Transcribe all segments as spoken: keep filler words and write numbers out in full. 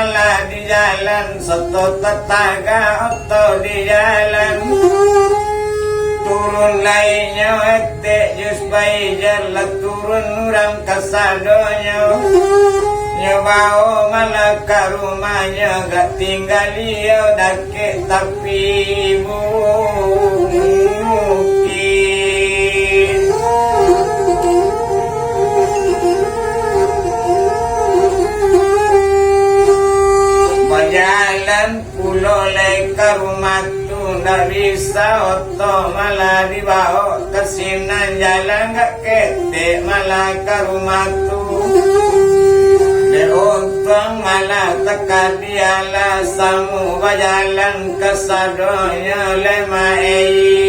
Lah di jalan sato tatagak oto di jalan. Turun lai nyo etek jus baijan, lah turun urang kasadonyo. Nyo bao malah ka rumahnyo, gak tingga liau dakek tapi bukik. Bajalan pulo lai ka rumah tu, ndak bisa oto malah dibaok ka sinan, jalan gak ketek malah ka rumah tu. Dek untuang malah takadialah, samo bajalan kasadonyo lemah ei.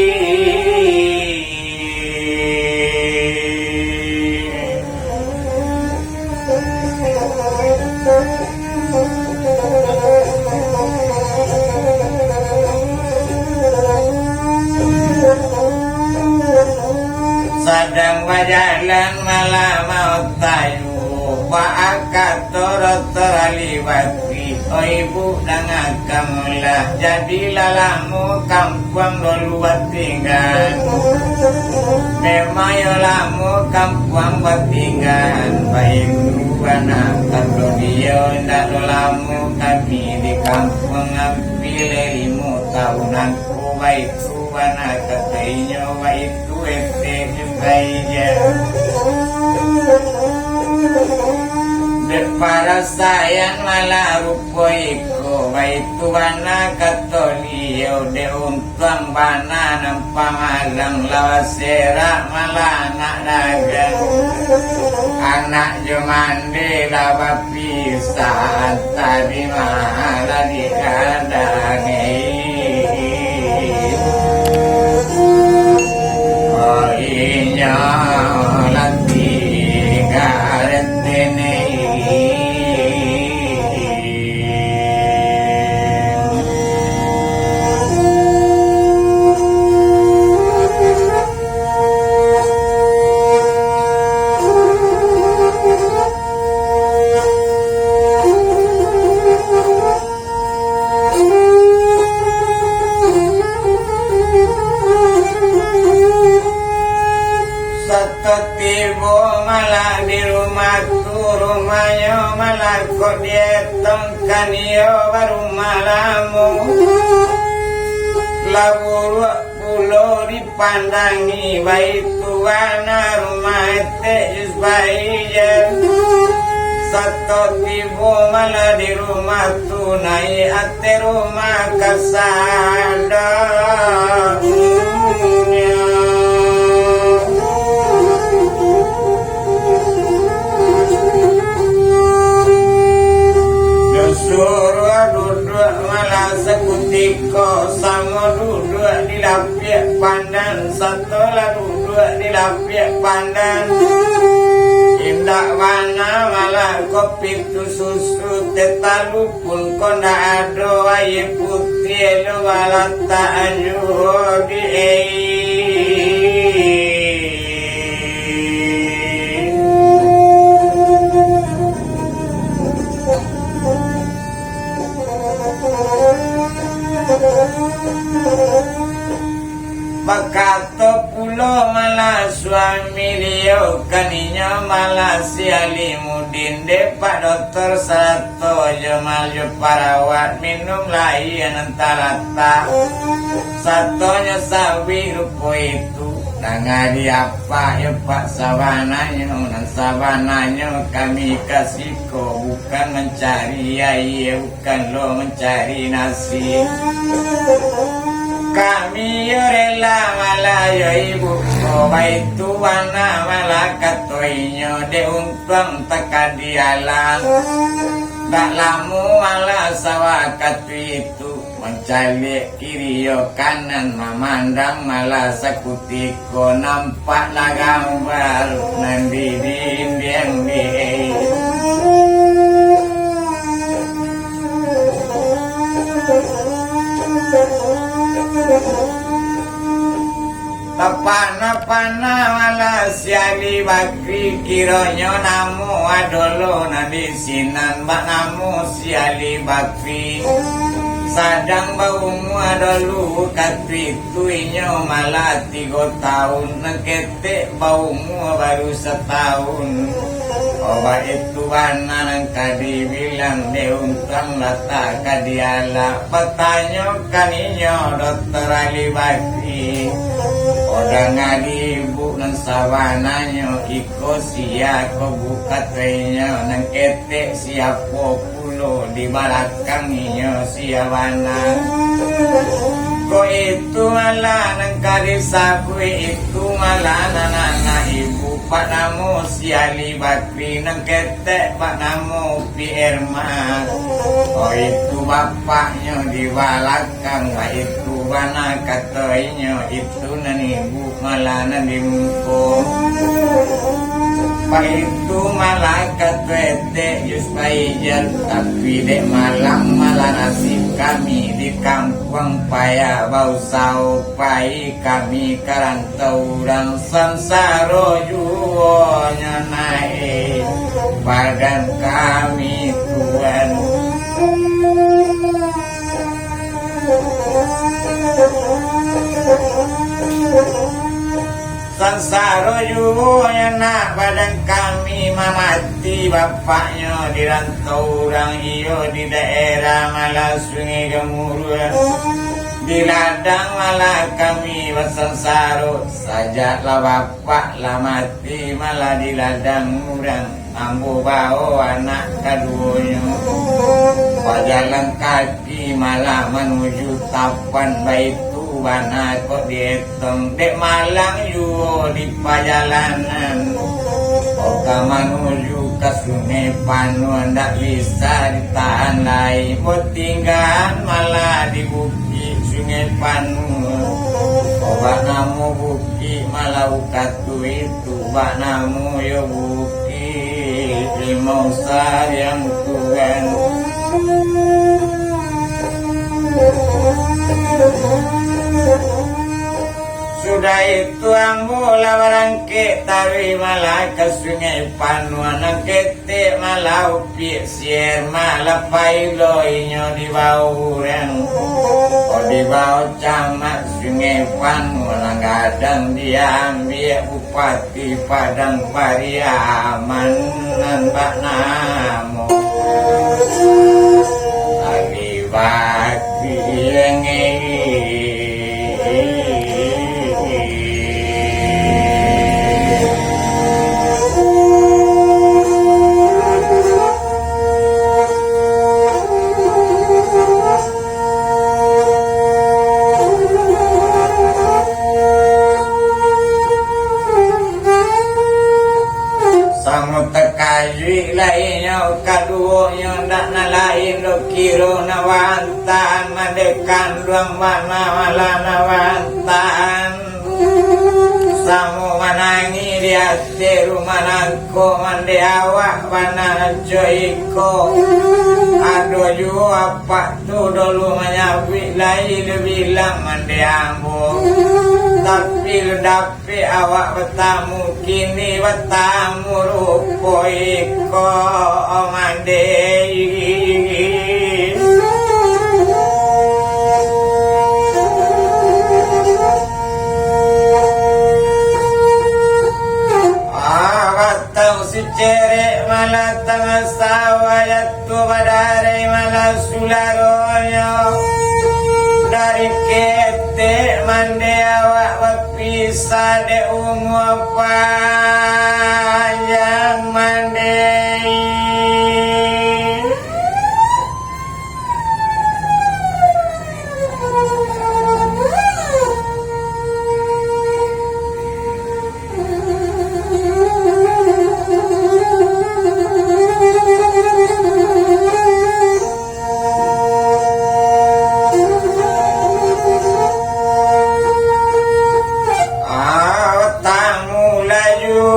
Sadang bajalan malah mau tayu, baa kato dotor alih bakri, oi bu, dangakan mulah, jadilah lamo kampuang dulu batinggan. Memang iyo lamo kampuang batinggan, baitu bana kato diau, indak lo lamo kami di kampuang, ampia limo taun angku, baitu bana kato inyo, baitu etek jugai je. Dek parasaian malah rupo iko, baitu bana kato liau, dek untuang bana nan pamalang, lah baserak malah anak dagang. Anak jo mande lah bapisah, antah di ma lah di gadang. Inyo lah tiga retene. Sato tibo malah di rumah tu, rumahnyo malah kok dietongkan iyo barumah lamo. Lah buruak pulo dipandangi, baitu bana rumah etek jus baijan. Sato tibo malah di rumah tu, naiak ateh rumah kasadonyo. Disuruah duduak malah sakutiko, samo duduak di lapiak pandan, sato lah duduak di lapiak pandan. Indak bana malah kopi tu susu, teh talu pun ko ndak ado, aia putiah lo balatak juo di ei. Bakato pulo malah suami liau, kan inyo malah si Alimudin, dek Pak Doktor sarato jo mal jo parawat, minum lai nan talatak. Satonyo sawi rupo itu, danga di apak yo Pak, sabananyo, nan sabananyo kami ka siko bukan mancari aia, bukan lo mancari nasi. Kami yo rela malah yo ibu ko, baitu bana malah kato inyo, dek untuang takadi alang. Dak lamo malah sawakatu itu, mancaliak kiri yo kanan, mamandang malah sakutiko, nampak lah gambar nan di dindiang di. Tapanak Bana malah si Ali Bakri, kironyo namo ado lo nan di sinan, bak namo si Ali Bakri. Sadang baumua dolu, katuik-tuiknyo malah tigo taun, nan ketek baumua baru satahun. Obat itu bana nan ka dibilang, dek untuang latak ka dialak. Batanyokan inyo Doktor Ali Bakri, odanga di ibu nan sabananyo, iko sia ko Bu, kato inyo, nan ketek siapo pulo di balakang inyo, sia bana. Ko itu malah nan ka disabuik, itu malah nan anak ibu, bak namo si Ali Bakri, nan ketek bak namo Pi Erma. Oh, itu bapaknyo di balakang, baitu bana kato inyo, itu nan ibu malah nan di muko. Baitu malah kato etek Yus Faizal, tapi dek malang malah nasib kami di kampuang payah bausaho pai kami ka rantau urang, sansaro juo nyo naik badan kami, Tuan. Sansaro juo nyo nak badan kami, mamati bapaknyo di rantau urang, iyo di daerah malah Sungai Gemuruh. Di ladang malah kami basansaro, sajak lah bapak lah mati, malah di ladang urang ambo bao anak kaduonyo. Bajalan kaki malah manuju Tapan, baitu bana kok dietong, dek malang juo di pajalanan. Oka manuju ka Sungai Panuah, ndak bisa ditahan lai, batinggaan malah di Bukik Sungai Panuah. Obat namo Bukik malah ukatu itu, bak namo yo Bukik Limau Sariang, Tuan. Sudah itu ambo lah barangkek taruih malah ka Sungai Panuah, nan ketek malah Upiak Sier, malah pailo inyo dibao urang. Oh, dibao camat Sungai Panuah, nan gadang diambiak Bupati Padang Pariaman, nan bak namo Ali Bakri. Samo takajuik lai inyo kaduonyo, ndak nan lain doh kiro nan baantaan, mandeh kanduang bana malah nan baantaan. Samo manangih di ateh rumah nangko, mandeh awak bana nan co iko. Ado juo apak tu dolu manyabuik lai, dibilang mandeh ambo. Tapi lah dapek awak batamu, kini batamu rupo iko mandeh. Ah, batang si cerek malah tangah sawah, jatuah badarai malah sularonyo. Dari ketek mandeh awak bapisah, dek umua panjang mandeh. Ah, tamu laju.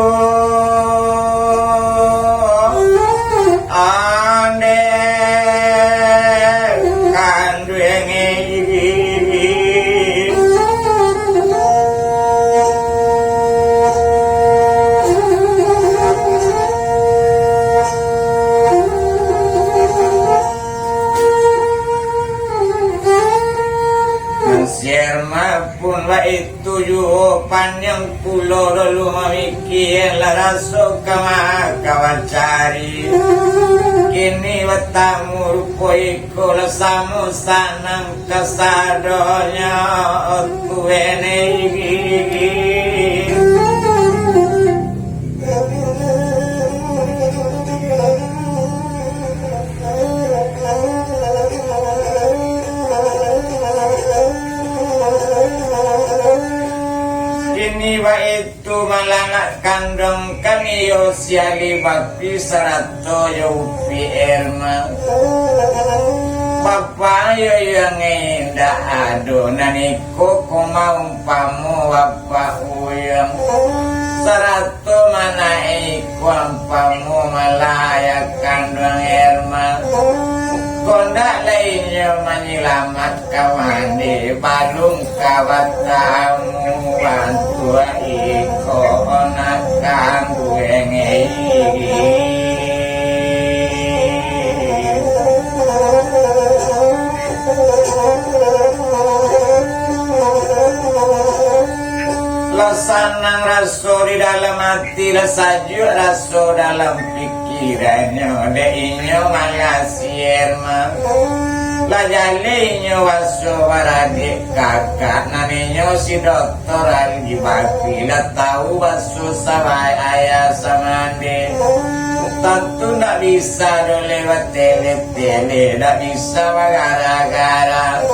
Erma pun baitu juo, paniang pulo dulu mamikia, lah raso ka ma ka bacari. Kini batamu rupo iko, lah samo sanang kasadonyo, tuanai. Kini baitu malah anak kanduang kan iyo si Ali Bakri sarato jo Upi Erma. Bapak yo yang indak ado, nan iko ko maumpamo bapak uyang. Sarato manaik kuampamo malah ayah kanduang Erma. Kondak lainyo manyilamat ka mande, balun ka batamu bantuak iko nak kanduang. Lah sanang raso di dalam ati, lah sajuak raso dalam pikirannyo, dek inyo malah si Erma. Lah jaleh inyo baso baradiak kakak, nan inyo si Doktor Ali Bakri, lah tau baso sabaik ayah samande. Tantu ndak bisa doh lewat tele-tele, ndak bisa bagara-gara,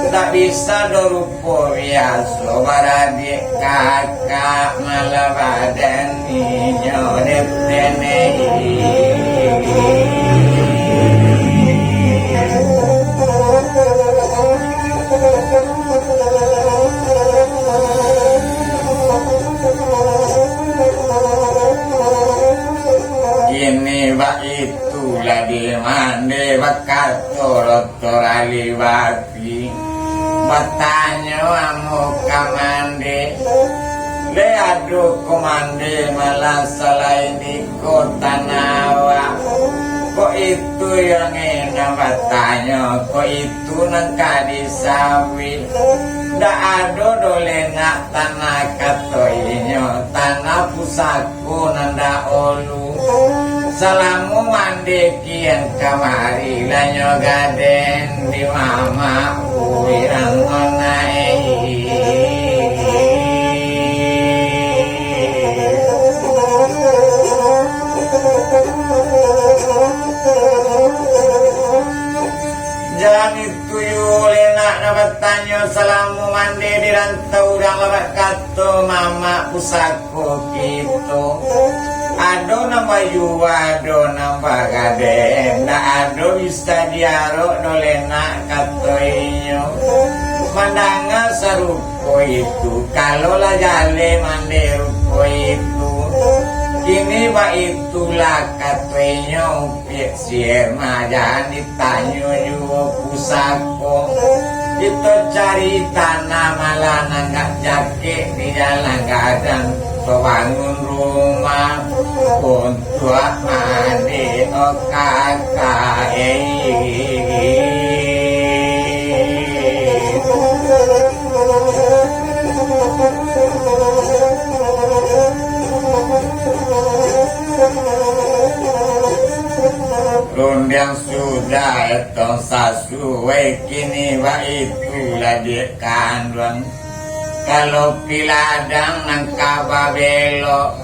ndak bisa doh rupo biaso baradiak kakak, malah badan inyo depene. Kini baitu lah di mande, bakato Doktor Ali Bakri. Batanyo ambo ka mande, lai ado ko mande malah salain iko tanah awak? Kok itu yo ngenang batanyo, kok itu nan ka disabuik? Ndak ado doh lenak tanah, kato inyo, tanah pusako nan dahulu. Salamo mande kian kamari, lah nyo gadeng di mamak urang nonai. Jan itu yo lenak nan batanyo, salamo mande di rantau urang, lah bakato mamak pusako kito. Ado nan bayua, ado nan bagadeh, ndak ado bisa diarok doh lenak, kato inyo. Mandanga sarupo itu, kalau lah jaleh mande rupo itu. Kini baitulah, kato inyo, Upiak si Erma, jan ditanyo juo pusako. Kito cari tanah malah nan agak jakek di jalan gadang, kito bangun rumah untuak mande, o kakak, eh. Rundiang sudah etong sasuai, kini baitu lah dek kanduang. Kalau piladang nan ka babelok,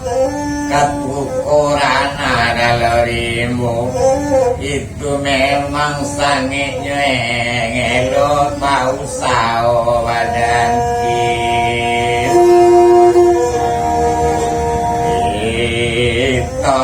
ka tukoran ado rimbo. Tu memang sangiknyo, eh, elok bausaho badan kito.